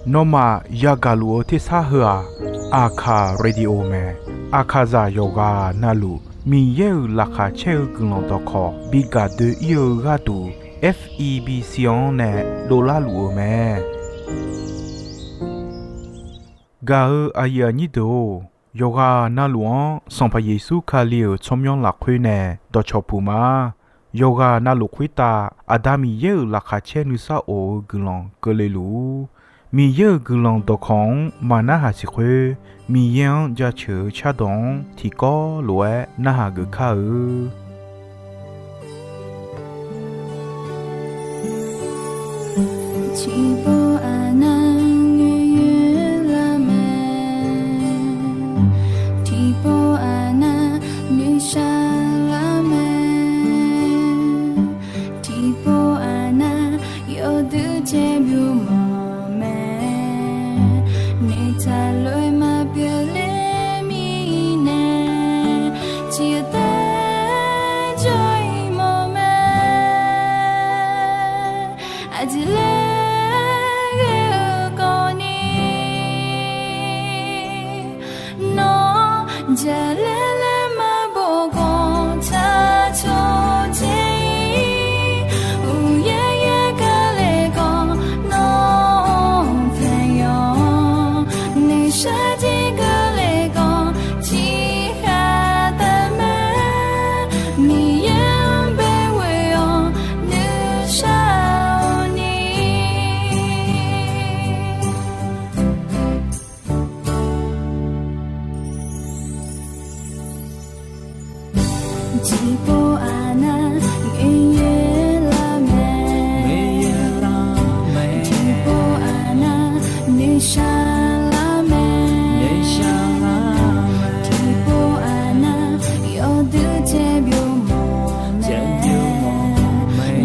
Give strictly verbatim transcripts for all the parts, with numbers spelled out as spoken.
Nawmaf yagaq luf-eu tersar heu-aq, Aqkaq Radio mae. Aqkaqzaq yawqghaq navluf Miqyaer-euq laqkhaq caer-eu guiqlanq dawqkawq bi gaq doe-ir-eu gharduq, F E B C-anr nae dovlar luf-eu mae. Gaq-eu aqyuif aqnyir deuq-or, yawqghaq navluf-anr Sanqpaq Yeqsur Kali-euq tsawrmyanr lafkhoer nae dawqcawq puq ma. Yawqghaq navluf khoertav Aqda Miqyaer-euq laqkhaq caer nuisar of-eu guiqlanq keuvle luf-ur. Miqyaer-euq guiqlanq dawqkawq-anr maqnarhaq siq khoer, Miqyaer-anr jaceuq-eu cardawq-anr tiqkawv lof-aer narhaq geuf kar-eu. Tiqpov aqnav noeqyoer lar mae, tiqpov aqnav noeqshaq lar mae, tiqpov aqnav yawduq caer byov mawf mae, noeqtaq lof-aer maqpyeuf ler mirnae, tiqtaer jawr-ir mawf mae. Aqjeq laer ghae-eu kawvni, nawr jaqlaer laer maqbof khawf tsaq cawq caer-ir. Uqyaer yaer kale khawf nawr taeq yawq, noeqshaq jir keuvle khawf tiqkhaq taef mae. Miqyaer-anr bae ghoe-awq nuishar-awq ni. Tiqpov aqnav noeqyoer lar mae, tiqpov aqnav noeqshaq lar mae, tiqpov aqnav yawduq caer byov mawf mae,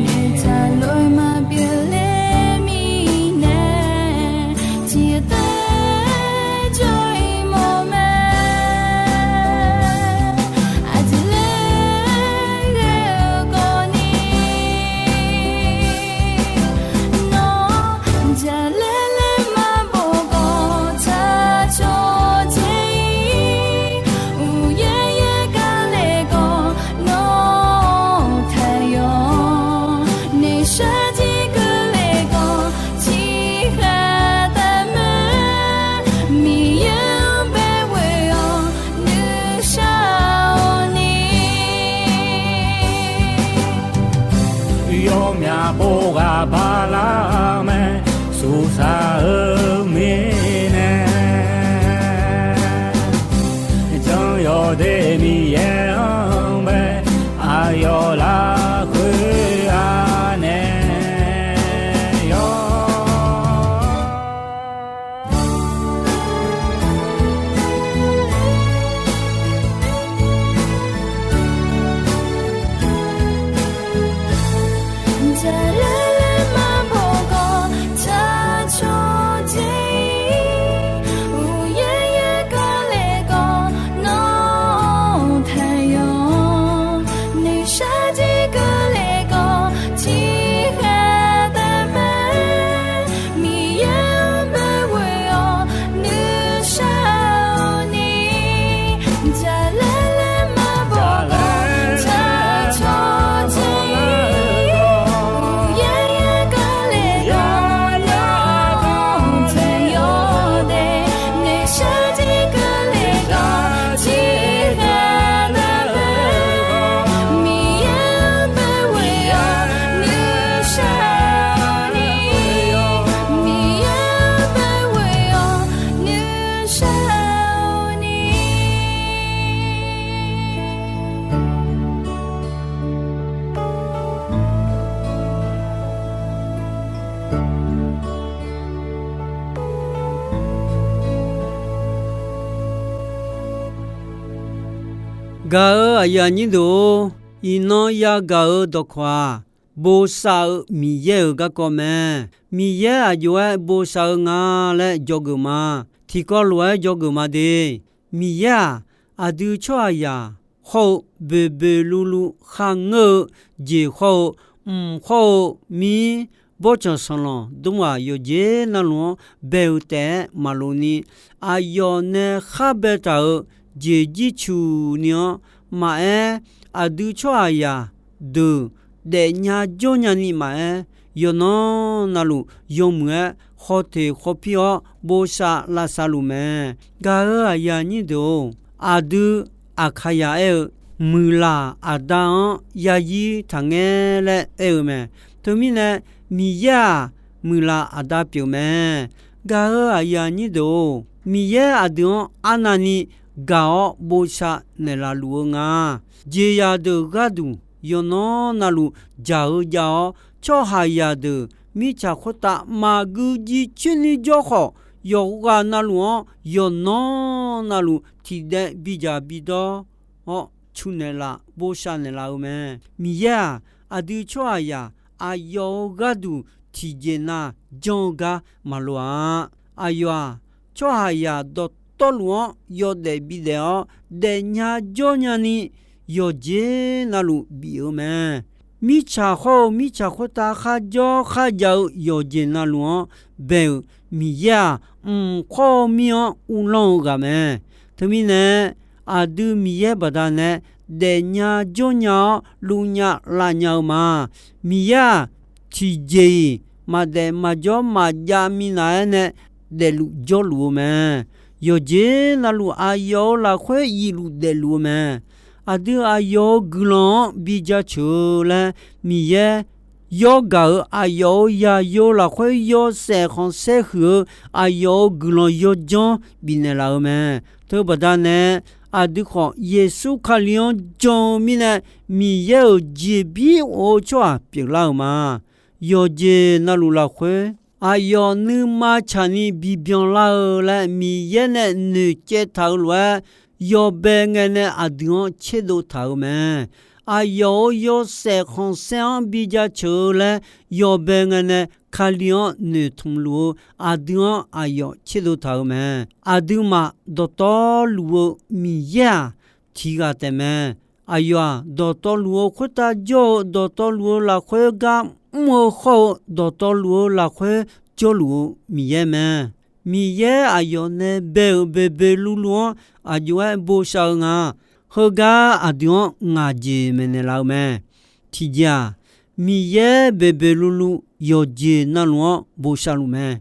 noeqtaq lof-aer maqpyeuf ler mirnae, tiqtaer jawr-ir mawf mae. Aqjeq laer ghae-eu kawvni, nawr jaqlaer laer maqbof khawf tsaq cawq caer-ir. Uqyaer yaer kale khawf nawr taeq yawq, noeqshaq jir keuvle khawf tiqkhaq taef mae. Miqyaer-anr bae ghoe-awq nuishar-awq ni. Yawmyaq pov ghaq baqlar mae, suqsaq-eu mirnae, jan yawdaef Miqyaer-anr bae aqyawf lafkhoer anae yawr. Jaqlaer laer maqbof khawf tsaq cawq caer-ir. Uqyaer yaer kale khawf nawr taeq yawq, noeqshaq jir keuvle khawf tiqkhaq taef mae. Miqyaer-anr bae ghoe-awq nuishar-awq ni. Jaqlaer laer maqbof khawf tsaq cawq caer-ir. Uqyaer yaer kale khawf nawr taeq yawq de, noeqshaq jir keuvle khawf tiqkhaq taef mae. Miqyaer-anr bae ghoe-awq nuishar-awq ni. Miqyaer-anr bae ghoe-awq nuishar-awq ni. Gaq-euq aqyuif aqnyir deuq-or, iqnan yagaq-euq dawqkawq-aq, bosav-eu Miqyaer-euq garkawv mae. Miqyaer aqjox-aer bosav-eu nga laer dzawgeuf ma. Tiqkawv lof-aer dzawgeuf ma de. Miqyaer-aq, aqdui tsawrhaqzaq hawr-eu boeqboeq luvluv kharngeur-eu jeq hawr-eu, mq hawr-eu mir, bawrtsanq sanqlanq dmr ghaq yawqjeq navluf-anr bae-eu taef-aer maqlof ni, aqyawf nae khar baetaq-euq jeq jircuq ni-anr maqaer, aqdui tsawrhaqzaq deuq daefnya jawrnya ni maqaer, yawqnan navluf yawmuiq-aer khawteq khawpir-awr bosav lavsav luf mae. Gaq-euq aqyuif aqnyir deuq-or, aqdui Aqkaqyaq aer-eu, muiqlaq aqda-anr yazir taqngaer laer aer-eu mae. Teumirnae, Miqyaer-aq, muiqlaq aqda pyeuf mae. Gaq-euq aqyuif aqnyir deuq-or, Miqyaer aqdui-anr arnavni gaq-awr bosav naeqlaf luf-eu nga. Jeqzaq deuq gharduq yawqnan navluf jaq-eu jav-awr, tsawrhaqzaq deuq mirtsaq khoertav maqgui jiv coer nuir jawr khawf, yawqghaq navluf-anr yawqnan navluf tiqdaev bidzaq bidawr-awr, cu naeqlaf bosav naeqlaf-eu mae. Miqyaer-aq, aqdui tsawrhaqzaq aqyawf-euq gharduq tiqjeq nav janr-eu gar maqloq-a. Aqyawf-aq, tsawrhaqzaq dawqtawvluf-anr yawdaef bidaef-awr, daefnya jawrnya ni yawqjeq navluf bif-eu mae. Mirtsaq khawr-eu mirtsaq khoertav kharjawr kharjav-eu yawqjeq navluf-anr bae-euq Miqyaer-aq, mq khawr-eu mir-anr uvlanr-eu ghaq mae. Teumirnae, aqdui Miqyaer baqdanae daefnya jawrnya-awr luvnya lavnya-eu ma. Miqyaer-aq, tiqjeq-iq maqdaef maqjawr maqjav minav-aer nae daefluf jawrluf-eu mae. Yawqjeq navluf aqyawf-euq lafkhoer iqluf daefluf-eu mae. Aqdui aqyawf-euq guiqlanq-anr bi jaceuq-eu laer, Miqyaer yawr gaq-euq aqyawf-euq yaqyo lafkhoer yawshaef khanqsaer huiq-eu aqyawf-euq guiqlanq yawdzanr bifnaeq laf-eu mae. Teubaqda nae, aqdui khawf Yeqsur Kali-anr jan-eu mirnae, Miqyaer-euq jeqbir of-eu tsawrhaq pyeuflar-euq ma. Yawqjeq navluf lafkhoer aqyawf nuima tsaqni bibyan lar-eu laer Miqyaer nae noeqcaev taq-eu lof-aer, yawbae ngae nae aqdui-anr tserdov taq-euq mae. Aqyawf-euq yawshaef khanqsaer-anr bi jaceuq-eu laer yawbae ngae nae Kali-anr noeqtmq luf-eu aqdui-anr aqyawf tserdov taq-euq mae. Aqduimaf dawqtawvluf-eu Miqyaer-aq, tiq ghaq taef mae. Aqyawf-aq, dawqtawvluf-eu khoertav jawr-eu dawqtawvluf-eu lafkhoer gar mr-eu khawr-eu dawqtawvluf-eu lafkhoer jawrluf-eu Miqyaer mae. Miqyaer aqyawf nae bae-euq boeqboeq luvluv-anr aqjox-aer bosav-eu nga. Heugar aqdui-anr ngaq jeq maeqnaeq laf-eu mae. Tiqjeq-aq, Miqyaer boeqboeq luvluv yawqjeq navluf-anr bosav luf mae.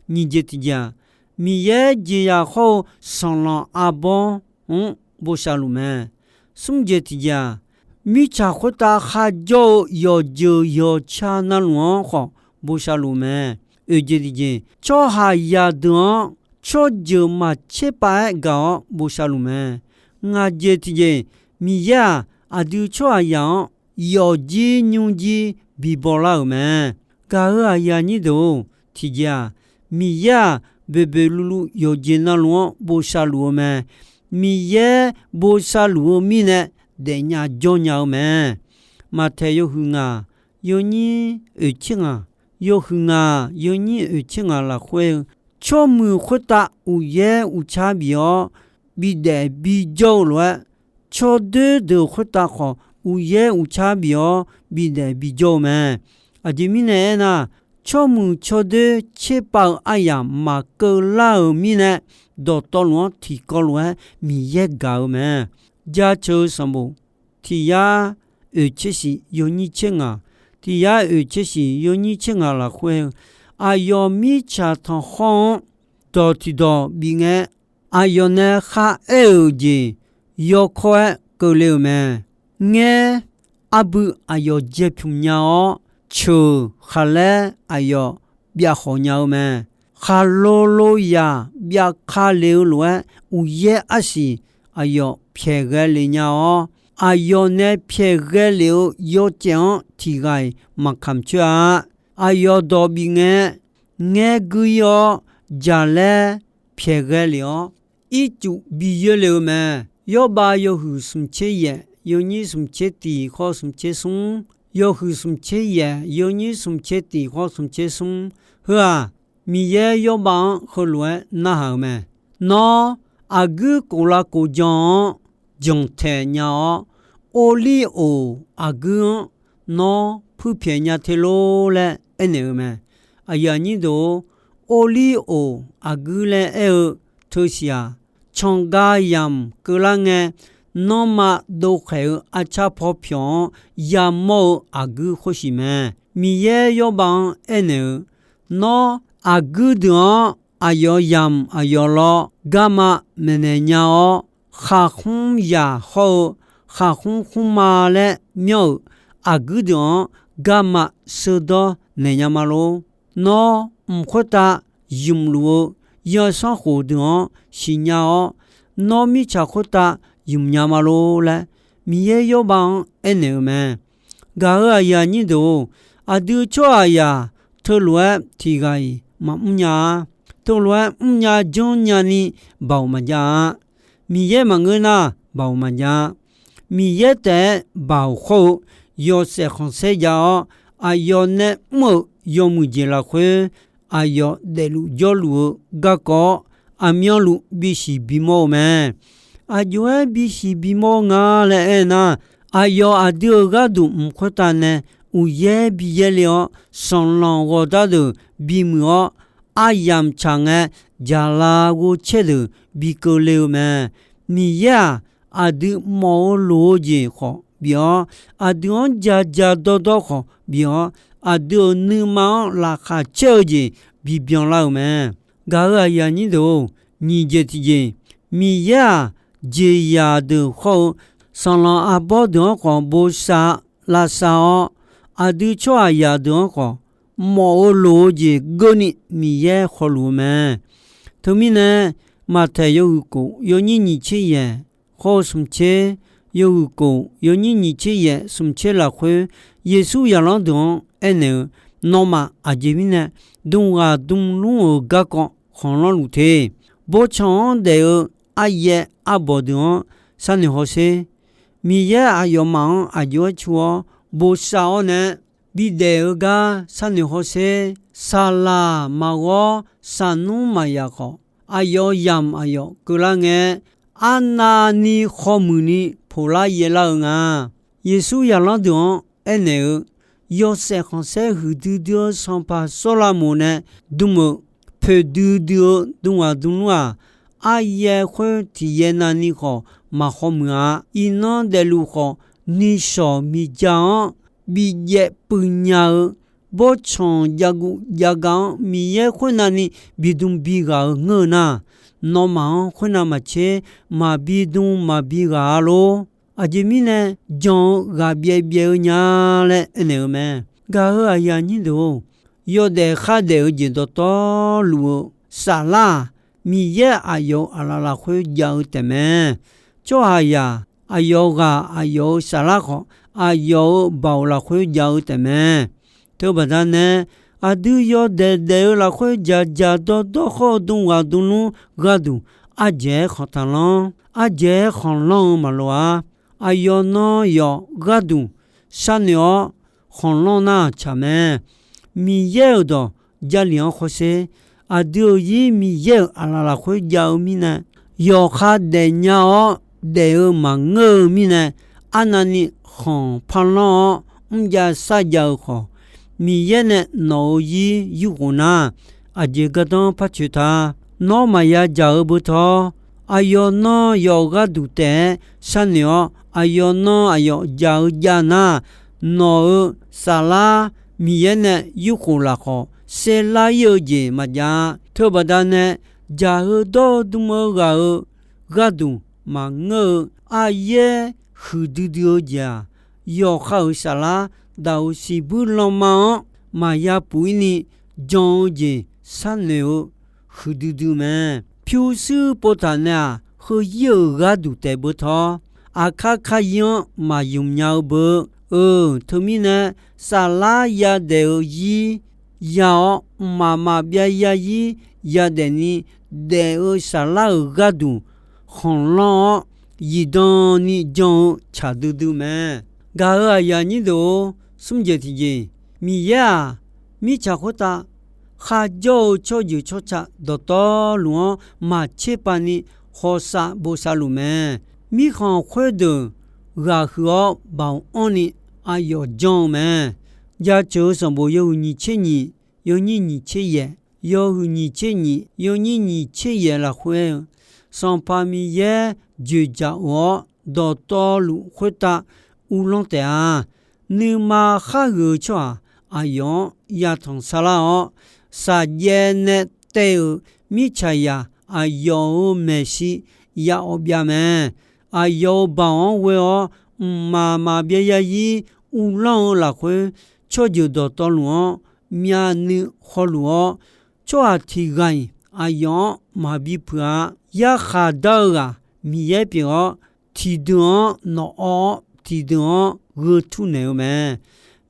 Nyiq jeq tiqjeq-aq, Miqyaer jeqzaq khawr-eu sanqlanq arbawr-anr bosav luf mae. Smr jeq tiqjeq-aq, mirtsaq khoertav kharjawr-eu yawqjeuq yawqca navluf-anr khawf bosav luf mae. Oeq jeq tiqjeq, tsawrhaqzaq deuq-anr tsawrjeuq maqtser pav-aer gaq-awr bosav luf mae. Ngaq jeq tiqjeq, Miqyaer-aq, aqdui tsawrhaqzaq-anr yawfjir nymrjir bibaw lar-euq mae. Gaq-euq aqyuif aqnyir deuq-or, tiqjeq-aq, Miqyaer-aq, boeqboeq luvluv yawqjeq navluf-anr bosav luf-eu mae. Miqyaer bosav luf-eu mirnae daefnya jawrnya-eu mae. Maqtaeq yawhuiq ngaq, yawnyir oeqtser ngaq, yawhuiq ngaq yawnyir oeqtser ngaq lafkhoer-eu, tsawrmuiq khoertav uqyaer uqcar bif-awr bidaef bijawr-eu lof-aer, tsawrdoer deuq khoertav khawf uqyaer uqcar bif-awr bidaef bijawr-eu mae. Aqjeq mirnae aernar, tsawrmuiq tsawrdoer tserpav-eu aryamq maqkeuv lar-euq mirnae, dawqtawvluf-anr tiqkawv lof-aer Miqyaer gaq-eu mae. Jaceuq-eu sanqbof tiq yar oeq tser shif yawnyir tser ngaq, tiq yar oeq tser shif yawnyir tser ngaq lafkhoer-eu, aqyawf mirtsaq tanqkhawr-anr dawq tiqdawq bif ngae, aqyawf nae kharaer-euq jeq yawkawr-aer keuvle-euq mae. Ngaer arbui aqyawf jaepymq nya-awr, ceuq khaqlaer aqyawf byavkhawq nya-eu mae. Khaqlo lo zaq byavka le-eu lof-aer, uqyaer arsiq aqyawf pyaeqghae le nya-awr, aqyawf nae pyaeqghae lef-eu yawcaev-anr tiq ghaq-iq maqkamq coer-a. Aqyawf dawq bif ngae, ngaer gui-ir-awr, jaqlaer pyaeqghae lef-awr, ircuf bi yoer le-eu mae. Yawrbav yawhuiq smq tser yaef yawnyir smq tser tiq khawr smq tser smr, yawhuiq smq tser yaef yawnyir smq tser tiq khawr smq tser smr. Heu-aq, Miqyaer Yawrbav-anr heulof-aer narhaq-eu mae. Nawr, aqguir kof lav kof jan-anr janqtaeq nya-awr, Orlirq oq aqguir-anr nawr puirpyaeq nya te lor laer aernaeq-eu mae. Aqyuif aqnyir deuq-or, Orlirqoq aqguir laer aer-eu teusiq-aq, canqga yamq keuvlar ngae, nanrma dovkhaeq-eu arcar paw pyawq-anr yamawr-eu aqguir khoersiq mae. Miqyaer Yawrbav-anr aernaeq-eu, Nawr aqguir deuq-anr aqyawf yamq aqyawf lawr garma maeqnaeq nya-awr, khaqkmr yaq hawr-eu khaqkmr kmrma laer myanr-euq aqguir deuq-anr garma sheurdawr naeq nya ma lor. Nawr mq khoertav ymq luf-eu zanrsanrkhof deuq-anr siqnya-awr, nawr mirtsaq khoertav ymq nya ma lor laer, Miqyaer Yawrbav-anr aernaeq-eu mae. Gaq-euq aqyuif aqnyir deuq-or, aqdui tsawrhaqzaq teulof-aer tiq ghaq-iq maqmr nya-a. Teulof-aer mrnya janrnya ni baoq maqjav-a. Miqyaer maqngeur nar, baoq maqjav-a. Miqyaer taef-aer baoq khawr-eu yawshaef khanqsaer jav-awr, aqyawf nae mr-euq yawmuiq jeq lafkhoer, aqyawf daefluf jawrluf-eu garkawv-awr, aqmyanluf bisiq bimawr-eu mae. Aqjox-aer bisiq bimawr nga laer aernar, aqyawf aqdui-euq gharduq mq khoertav nae uqyaer biyaer le-awr, sanqlanq ghawqdar deuq bimuiq-awr, aryamq tsaq ngae, jaqla ghovcaer deuq bi keuvle-eu mae. Miqyaer-aq, aqdui mawf-eu loq-eu jeq khawf bif-awr, aqdui-anr ja ja dawrdawr khawf bif-awr, aqdui-euq nuima-anr laqkhaq caer-eu jeq bibyan lar-euq mae. Gaq-euq aqyuif aqnyir deuq-or, nyiq jeq tiqjeq, Miqyaer-aq, jeqzaq deuq hawr-eu sanqlanq arbawr deuq-anr khawf bosav lavsav-awr, aqdui tsawrhaqzaq deuq-anr khawf mawf-eu loq-eu jeq geurni Miqyaer khawluf-eu mae. Teumirnae, Maqtaeq yawhuiq kof yawnyir nyiq tser yaeq hawr-eu smq tser, yawhuiq kof yawnyir nyiq tser yaeq smq tser lafkhoer, Yeqsur zaqlanr deuq-anr aernaeq-eu, Nawmaf aqjeq mirnae dmghaq dmlmr-euq garkawv khanqlanr luf te. Bawrtsanq-anr daef-eu aryaer arbawq deuq-anr sharnoeq hawsher. Miqyaer aqyawfmaf-anr aqjox-aer cu-awr bosav-awr nae, bidaef-eu gar sharnoeq hawsher. Saqlaq maqghawr saqnmr maqyaf khawf, aqyawf yamq aqyawf keuvlar ngae, arnavni khawmuiq ni poqlar yaerlar-eu nga. Yeqsur zaqlanr deuq-anr aernaeq-eu, yawshaef khanqsaer huiqdui dui-eu sanqpaq Sawrlavmoq nae dm-euq poeqdui dui-eu dmghaq dmlmr-aq, aryaer khoer tiq yaer navni khawf maq khawmuiq-a. Iqnan daefluf khawf, nishawq miqja-anr bijaev puiv nya-eu bawrtsanq jav guv jav gav-anr Miqyaer khoernavni bidm bighaq-eu ngeur-eu nar, nawmaf-anr khoernav maqtser maqbi dm maqbi ghaq-a lor. Aqjeq mirnae jan-eu ghaq byaev byaev-eu nya laer aernaeq-eu mae. Gaq-euq aqyuif aqnyir deuq-or, yawdaef khardaef-eu jeq dawqtawvluf-eu saflar-aq, Miqyaer aqyawf-euq aqlaf lafkhoer jav-eu taef mae. Tsawrhaqzaq aqyawf-euq ghaq aqyawf-euq saflar khawf, aqyawf-euq baoq lafkhoer jav-eu taef mae. Teubaqda nae, aqdui yawdaef daef-eu lafkhoer dzaqdzaq dawrdawr khawr-eu dm ghaq dm lmr gharduq, ardzaeq-aer khanq taqlanr, ardzaeq-aer khanqlanr-eu maqloq-a. Aqyawf nan yawf gharduq sharnoeq-awr khanqlanr nar tsaq mae. Miqyaer-euq dawq Jarlif-anr hawsher. Aqdui-euq zir Miqyaer-euq aqlaf lafkhoer jav-eu mirnae, yawqha daefnya-awr daef-eu maqngeur-eu mirnae, arnavni khanq parlanr-awr mrjav sarjav-eu khawf, Miqyaer nae nawq-euq zir yurkhof nar, aqjeq gardanr par coeq ta. Nawr maqya dzaq-eu beutawr, aqyawf nan yawf gharduq taef-aer sharnoeq-awr, aqyawf nan aqyawf dzaq-eu jav nar, nawq-euq saflar Miqyaer nae yurkhof lafkhawf saerlar ir-eu jeq maqjav-a. Teubaqda nae, dzaq-eu dawr-eu dm-eu ghaq-euq gharduq maqngeur-eu aryaer huiqdui dui-eu jeq-aq, yawqha-euq saflar daq-euq siqbuir lanma-anr maqya puq ir ni jan-eu jeq sharnoeq-eu huiqdui dui mae. Pyurshuir povtaq nae-aq, heuzir-euq gharduq taef beutawr, aqkar kar zir-anr maq ymq nya-eu beu-eu. Teumirnae, saflar yadaef-eu zir ya-awr, mqmaq maqbyav zarzir yadaef ni daef-eu saflar-euq gharduq khanqlanr-awr, zifdan ni jan-eu tsaq duidui mae. Gaq-euq aqyuif aqnyir deuq-or, smr jeq tiqjeq, Miqyaer-aq, mirtsaq khoertav kharjawr-eu tsawrjeuq tsawrca dawqtawvluf-anr maqtser pav ni hawsav bosav luf mae. Mirkhanq khoerdeuq ghaq huiq-awr baoq anrni aqyawf janr-eu mae. Jaceuq-eu sanqbof yawhuiq nyiq tser nyiq, yawnyir nyiq tser yaeq, yawhuiq nyiq tser nyiq, yawnyir nyiq tser yaeq lafkhoer-eu, Sanqpaq Miqyaer dzoeqdzaq-awr dawqtawvluf khoertav uvlanr taef-a. Nuima khar huiq-eu tsawrhaq aqyawf-anr yatanq sarlar-awr, shaqjaev nae taev-euq mirtsaqzaq aqyawf-euq maeqshi ya awv byav mae. Aqyawf-euq baoq-anr ghoe-awr, mqmaq maqbyav yarzir uvlanr-eu lafkhoer, tsawrjeuq dawqtawvluf-anr myavnuiv hawluf-awr, tsawrhaq tiq ghaq-iq aqyawf-anr maqbi puiq-a. Yarkhaq dar-eu ghaq Miqyaer pyeuf-awr, tiqdeuq-anr nawq awv-awr, tiqdeuq-anr gheu tur naeq-eu mae.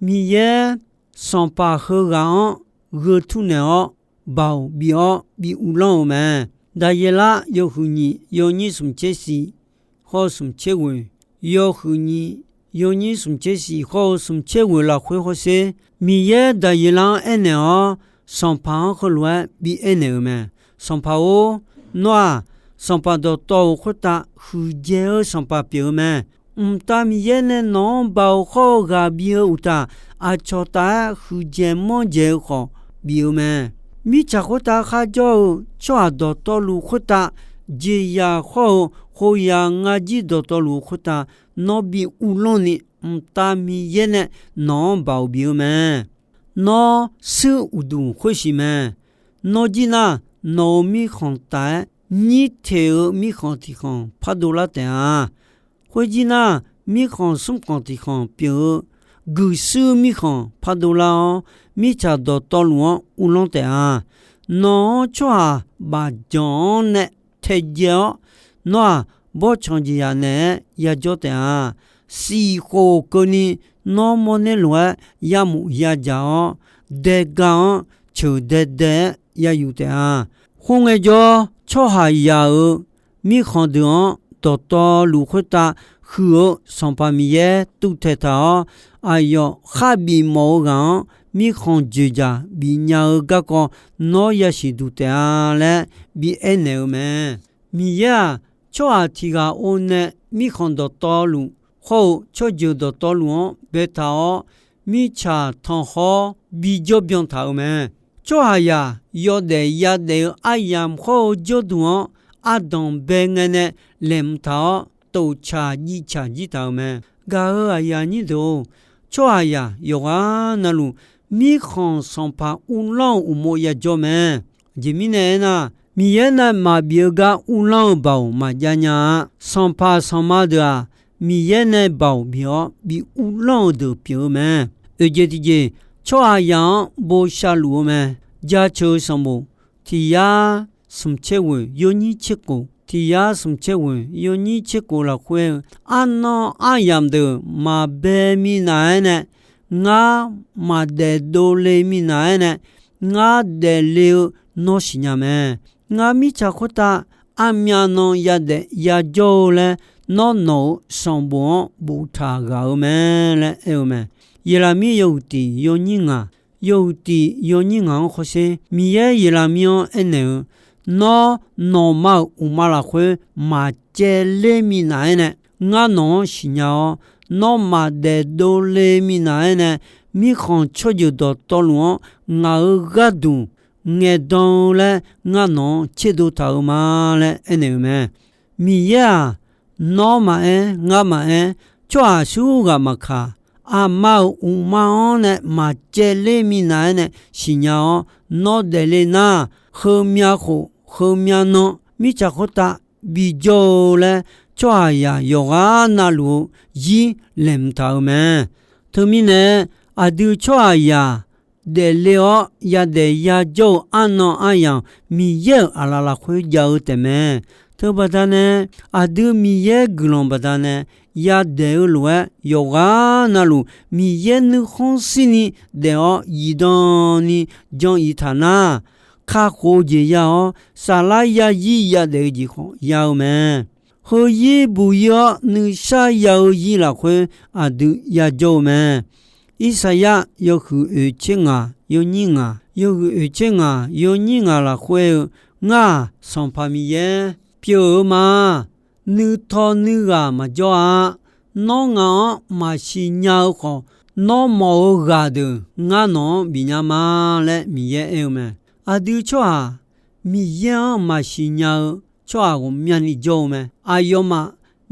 Miqyaer sanqpaq heughaq-anr gheu tur naeq-awr, baoq bif-awr bi uvlanr-eu mae. Daqyeqlar yawhuiq nyiq yawnyir smq tser siq hawr-eu smq tser ghoeq, yawhuiq nyiq yawnyir smq tser siq hawr-eu smq tser ghoeq lafkhoer hawsher, Miqyaer Daqyeqlar-anr aernaeq-awr, sanqpaq-anr heulof-aer bi aernaeq-euq mae. Sanqpaq-or, nawr-aq, sanqpaq dawqtawv-euq khoertav huiqdzaeq-eu sanqpaq pyeuf-eu mae. Mqtav Miqyaer nae nawq-anr baoq hawr-eu ghaq bif-eu uqtaf, aqcawq taf-aer huiqdzaeq manrdzaeq-eu khawf bif-eu mae. Mirtsaq khoertav kharjawr-eu tsawrhaq dawqtawvluf khoertav, jeqzaq hawr-eu khoeryaq ngar jir dawqtawvluf-eu khoertav, nawr bi uvlanr ni, Mqtav Miqyaer nae nawq-anr baoq bif-eu mae. Nawr suir uqduq khoersiq mae. Nawr jir nar, nawq-euq mirkhanq taf-aer nyir teq-eu mirkhanq tiq khanq pardov lar taef-a. Khoerjir nar, mirkhanq smr khanq tiq khanq pyeuf-eu guiqshuir mirkhanq pardov lar-awr, mirtsaq dawqtawvluf-anr uvlanr taef-a. Nawq-anr tsawrhaq bafjanq-anr nae taedzae-awr, nawr-aq, bawrtsanq jeqzaq naeq-aer yajawr taef-a. Siqkhof keuvni nawr mawrner lof-aer yamuiq yadzaq-awr, daega-anr ceuq daedae-aer yayuf taef-a. Khoerngae jawr, tsawrhaqzaq-euq mirkhanq deuq-anr dawqtawvluf khoertav huiq-eu Sanqpaq Miqyaer tuvtaeq taq-awr, aqyawf khar bif mawf-eu ghaq-anr mirkhanq dzoeqdzaq bifnya-eu garkawv nawr yasiq duq taef-a laer bi aernaeq-eu mae. Miqyaer-aq, tsawrhaq tiq ghaq or nae mirkhanq dawqtawvluf hawr-eu tsawrjeuq dawqtawvluf-anr baetaq-awr, mirtsaq tanqkhawr bijawr byan taq-euq mae. Tsawrhaqzaq yawdaef yadaef-eu aryamq hawr-eu jawrduq-anr ardanq bae ngae nae laeqhmq taq-awr, toqcaq jivcaq jir taq-euq mae. Gaq-euq aqyuif aqnyir deuq-or, tsawrhaqzaq yawqghaq navluf, mirkhanq sanqpaq uvlanr-eu uqmov yajawr mae. Aqjeq mirnae aernar, Miqyaer nae maqbif-eu gar uvlanr-eu baoq maqjav nya-a. Sanqpaq sanqma deuq-aq, Miqyaer nae baoq bif-awr bi uvlanr-eu deuq pyeuf-eu mae. Oeqjeq tiqjeq, tsawrhaqzaq-anr bosav luf-eu mae. Jaceuq-eu sanqbof tiq yar smq tser ghoeq yawnyir tser khof, tiq yar smq tser ghoeq yawnyir tser khof lafkhoer-eu, arnan aryamq deuq maqbae minav-aer nae, ngar maqdaef dovle minav-aer nae, ngar daefle-eu nawr siqnya mae. Ngar mirtsaq khoertav armyav nan yadaef yajawr-eu laer, nawr nawq-euq sanqbof-anr boftaq ghaq-eu mae laer aer-eu mae. Yeqlaqmir yawhuiq tiq yawnyir ngaq, yawhuiq tiq yawnyir ngaq-anr hawsher, Miqyaer Yeqlaqmir-anr aernaeq-eu, Nawr, nawqma-euq uqma lafkhoer maqcaevler minav-aer nae, ngar nawq-anr siqnya-awr, nawr maqdaef dovle minav-aer nae, mirkhanq tsawrjeuq dawqtawvluf-anr ngaq-euq gharduq ngaeqdan-eu laer ngar nawq-anr tserdov taq-euq ma laer aernaeq-eu mae. Miqyaer-aq, nawr maqaer, ngar maqaer, tsawrhaq aqsurghaq maqkaq, aqma-euq uqma-anr nae maqcaevler minav-aer nae siqnya-awr, nawr daefle nar, heumyav khof heumyav nan mirtsaq khoertav bijawr-eu laer, tsawrhaqzaq yawqghaq navluf-eu zir laeqhmq taq-euq mae. Teumirnae, aqdui tsawrhaqzaq daefle-awr yadaef yajawr-eu arnan aryamq Miqyaer-euq aqlaf lafkhoer jav-eu taefmae. Teubaqda nae, aqdui Miqyaer guiqlanq baqdanae yadaef-eu lof-aer, yawqghaq navluf Miqyaer nuikhanr shirni daef-awr zifdan ni jan iq taq nar, kakhof-eu jeq ya-awr, saflar yazir yadaef-eu jeq khawf ya-eu mae. Heuzir buqzir-awr nuisar ya-eu zir lafkhoer aqdui yajawr-eu mae. Irsaqyar yawhuiq oeq tser ngaq yawnyir ngaq, yawhuiq oeq tser ngaq yawnyir ngaq lafkhoer-eu, Ngar-aq, Sanqpaq Miqyaer pyeuf-eu ma. Nuitawv nuighaq maqjawr-a. Nawr ngaq-anr maqsiq nya-eu khawf, Nawr mawf-eu ghaq deuq ngar nawq-anr bifnya ma laer Miqyaer aer-eu mae. Aqdui tsawrhaq Miqyaer-anr maqsiq nya-eu tsawrhaq ghawqmyani jawr-eu mae. Aqyawfmaf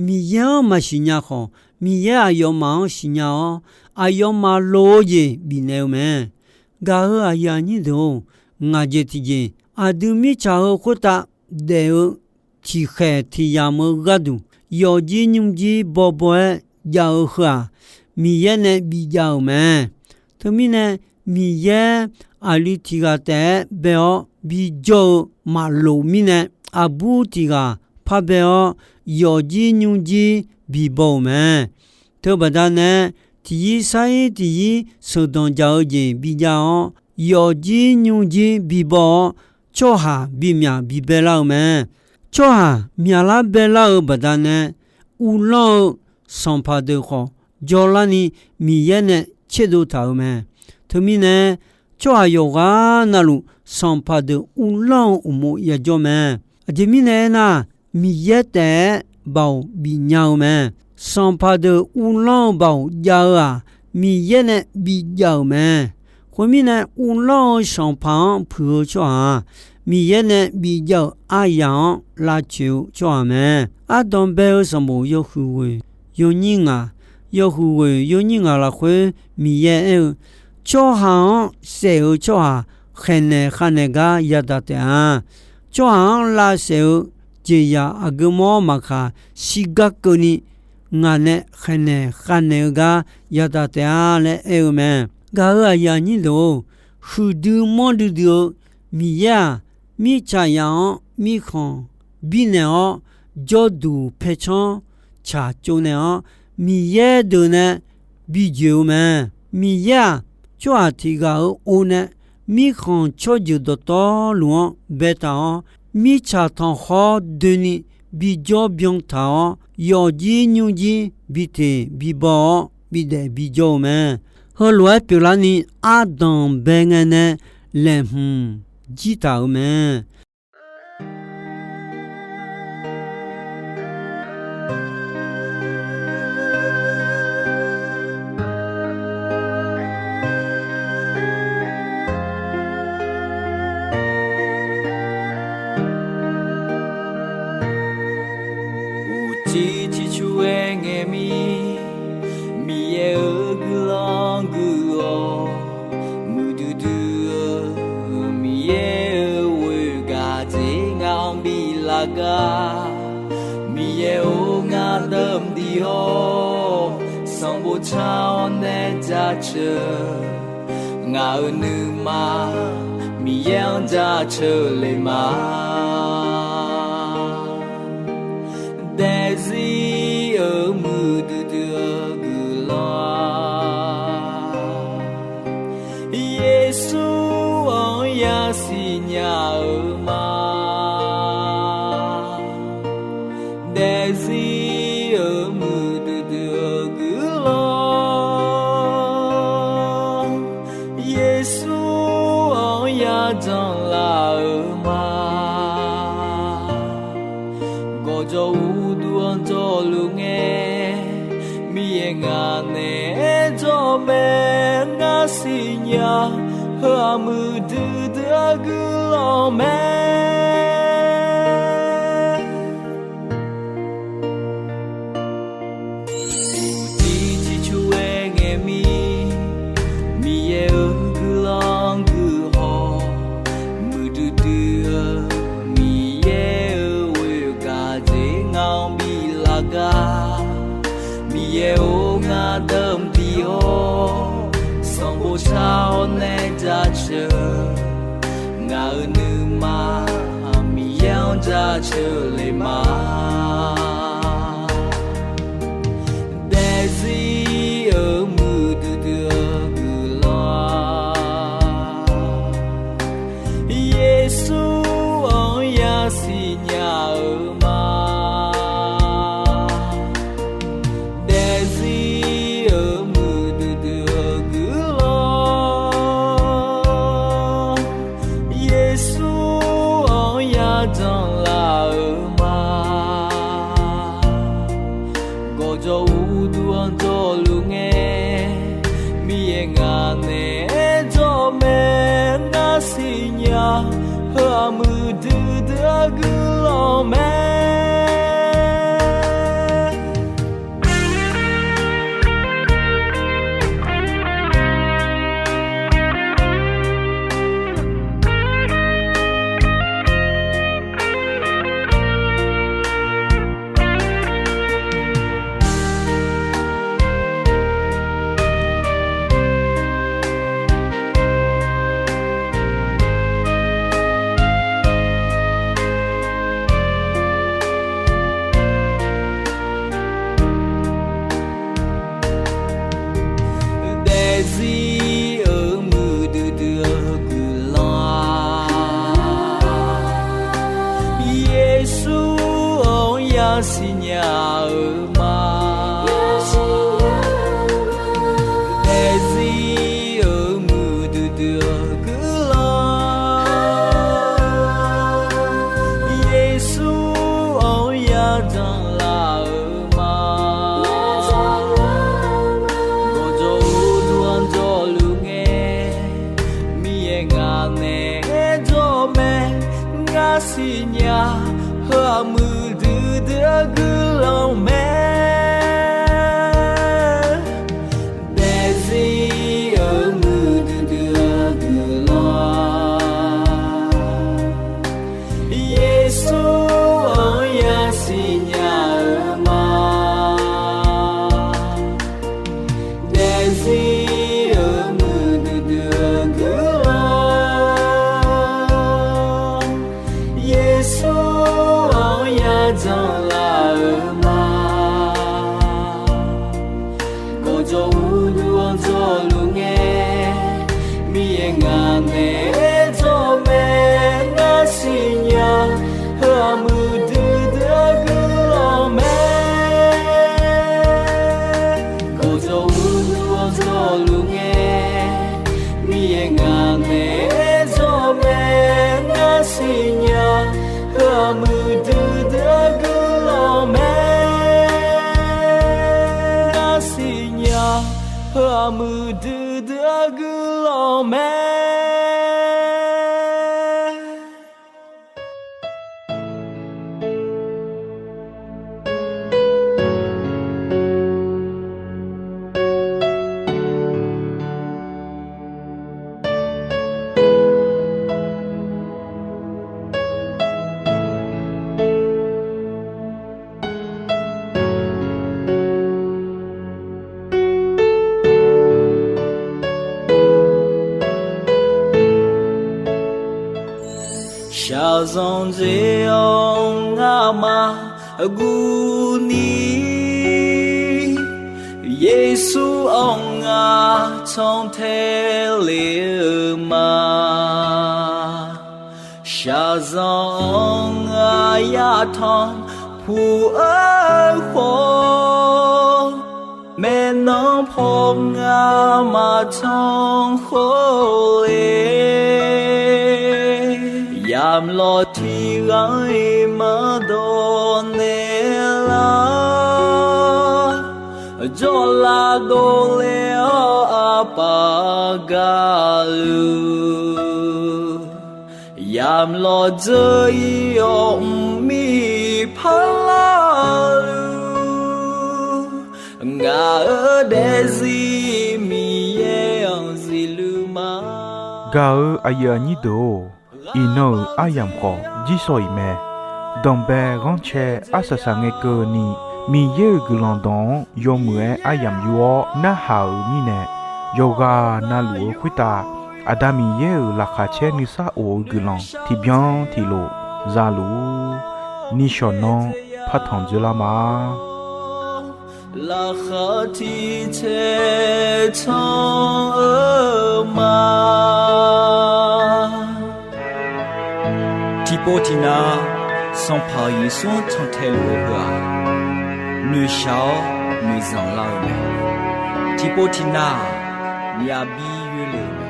Miqyaer-anr maqsiq nya khawf, Miqyaer aqyawfmaf-anr siqnya-awr, aqyawfmaf loq-eu jeq bifnaeq-eu mae. Gaq-euq aqyuif aqnyir deuq-or, ngaq jeq tiqjeq aqdui mirtsaq heu khoertav daef-eu tiqkhaeq tiqyamq-eu gharduq, yawfjir nymrjir bawbaw-aer jav-eu heu-aq, Miqyaer nae bijav-euq mae. Teumirnae, Miqyaer aqli tiq ghaq taef-aer bae-awr bijawr-eu maqloq mirnae, aqbur tiq ghaq parbae-awr, yawfjir nymrjir bibaw-euq mae. Teubaqda nae, tiqyir saryir tiqyir sheuqdanq dzaq-eu jeq bijav-awr, yawfjir nymrjir bibaw-awr, tsawrhaq bimyaq bibae lar-eu mae. Tsawrhaq myaqlar baelar-eu baqdanae, uvlanr-eu sanqpaq deuq khawf, jawrlarni Miqyaer nae tserdov taq-euq mae. Teumirnae, tsawrhaq yawqghaq navluf sanqpaq deuq uvlanr-eu uqmov yajawr mae. Aqjeq mirnae aernar, Miqyaer taef-aer baoq bifnya-eu mae. Sanqpaq deuq uvlanr-eu baoq jav-eu-aq, Miqyaer nae bijav-euq mae. Khoermirnae, uvlanr-eu sanqpaq-anr puiq-eu tsawrhaq-aq, Miqyaer nae bijav-euq aryaq-anr lavcoeq-eu tsawrhaq mae. Ardanq bae-eu sanqbof yawhuiq ghoeq yawnyir ngaq, yawhuiq ghoeq yawnyir ngaq lafkhoer Miqyaer aer-eu, tsawrhaq-anr saef-eu tsawrhaq khaeqnaeq khavnaeq gar yadaq taef-a. Tsawrhaq-anr lavsaef-eu jeqzaq aqgeu mawr maqkaq shirgar keuvni, ngaq nae khaeqnaeq khavnaeq-eu gar yadaq taef-a laer aer-eu mae. Gaq-euq aqyuif aqnyir deuq-or, huiqdui manrdui dui-eu Miqyaer-aq, mirtsaqzaq-anr mirkhanq birnaeq-awr, jawrduq paercanr tsaqtsov naeq-awr, Miqyaer deuq nae bijoeq-eu mae. Miqyaer-aq, tsawrhaq tiq ghaq-euq or nae mirkhanq tsawrjeuq dawqtawvluf-anr baetaq-awr, mirtsaq tanqkhawr doeni bijawr byan taq-awr, yawfjir nymrjir biteq bibaw-awr, bidaef bijawr-eu mae. Heulof-aer pyeuflarni, ardanq bae ngae nae laeqhmq jir taq-euq mae. Uqcif ciqcur-aer ngae mir, Miqyaer-euq guiqlanq guiq-awq. Muiqdui dui-eu Miqyaer-euq ghoer gaqdzer ngaq-anr biflaf gar. Miqyaer-or, ngar deuq mqdiq-awr, sanqbof car-awr nae jaceuq. Ngaq-euq nuima Miqyaer-anr jaceuq le ma. Daefzir-euq muiqdui dui-eu guiqlanq-aq, Yeqsur-anr yasiq nya-eu ma. Daefzir-euq muiqdui dui-eu guiqlanq, Yeqsur-anr yajanq laf-eu ma. Gawqjawq uqduq-anr jawrluf ngae, Miqyaer ngaq naeq-aer jawr mae. Ngar siqnya, heu-aq muiqdui dui-eu guiqlanq mae. Uqcif ciqcur-aer ngae mir, Miqyaer-euq guiqlanq guiqhaw, muiqdui dui-eu Miqyaer-euq ghoer gaqdzer ngaq-anr biflaf gar. Miqyaer-or, ngar deuq mqdiq-awr, sanqbof car-awr nae jaceuq. Ngaq-euq nuima Miqyaer-anr jaceuq le ma. Daefzir-euq muiqdui dui-eu guiqlanq-aq, Yeqsur-anr yasiq nya-eu ma. Daefzir-euq muiqdui dui-eu guiqlanq, Yeqsur-anr yajanq laf-eu ma. Gawqjawq uqduq-anr jawrluf ngae, Heu-aq muiqdui dui-eu guiqlanq mae. Daefzir-euq muiqdui dui-eu guiqlanq-aq, Yeqsur-anr yasiqnya-eu ma. Daefzir-euq muiqdui dui-eu guiqlanq-aq, Yeqsur-anr yajanr laf-eu ma. Gawqjawq uqduq-anr jawrluf ngae, Miqyaer ngaq naeq-aer jawr mae. Ngar siqnya, heu-aq muiqdui dui-eu guiqlanq mae. Daefzir-euq muiqdui dui-eu guiqlanq-aq, Yeqsur-anr yasiqnya-eu ma. Daefzir-euq muiqdui dui-eu guiqlanq-aq, Yeqsur-anr yajanr laf-eu ma. Gawqjawq uqduq-anr jawrluf ngae, Miqyaer ngaq naeq-aer jawr mae. Ngar siqnya, heu-aq muiqdui dui-eu guiqlanq mae. Gawqjawq uqduq-anr jawrluf ngae, Miqyaer ngaq naeq-aer jawr mae. Ngar siqnya, heu-aq muiqdui dui-eu guiqlanq mae. Ngar siqnya, heu-aq muiqdui dui-eu guiqlanq mae. Shaqzanq dzae-awr ngamaf guvni, Yeqsur-anr ngar cantae le-eu ma. Shaqzanq-anr ngar yatanq puq-eu khawf, maeqnan paw ngar maqtanq khawf le. Yamq lawq tiq ghaq-iq maqdawq naeq lar, jawrlav dovle-awr aqpaf gaqluf, yamq lawq dzeur-ir-awr mqmir parlar-eu luf, ngaq-euq daefzir Miqyaer-anr zifluf ma. Gaq-eu aqyuif aqnyir deuq-or, iqnan-euq aryamq khawf jirsawq iq mae. Danqbae ghanrcae arsaq saqngae keuvni, Miqyaer-euq guiqlanq dawq-anr yawmuiq-aer aryamq yur-awr narhaq-euq mirnae, yawqghaq navluf-eu khoertav Aqda Miqyaer-euq laqkhaq caer nuisar of-eu guiqlanq tiqbyan tiqlof zaluf-ur. Nishawq nanr partanq dzeurlar ma. Laqkhaq tiq cae can-eu ma. Tiqpov tiqnav Sanqpaq Yeqsur-anr cantae luf-eu heu-aq, noeqshaq-awr noeqzanq lar-eu mae. Tiqpov tiqnav-aq, myavbir yoerle-eu mae.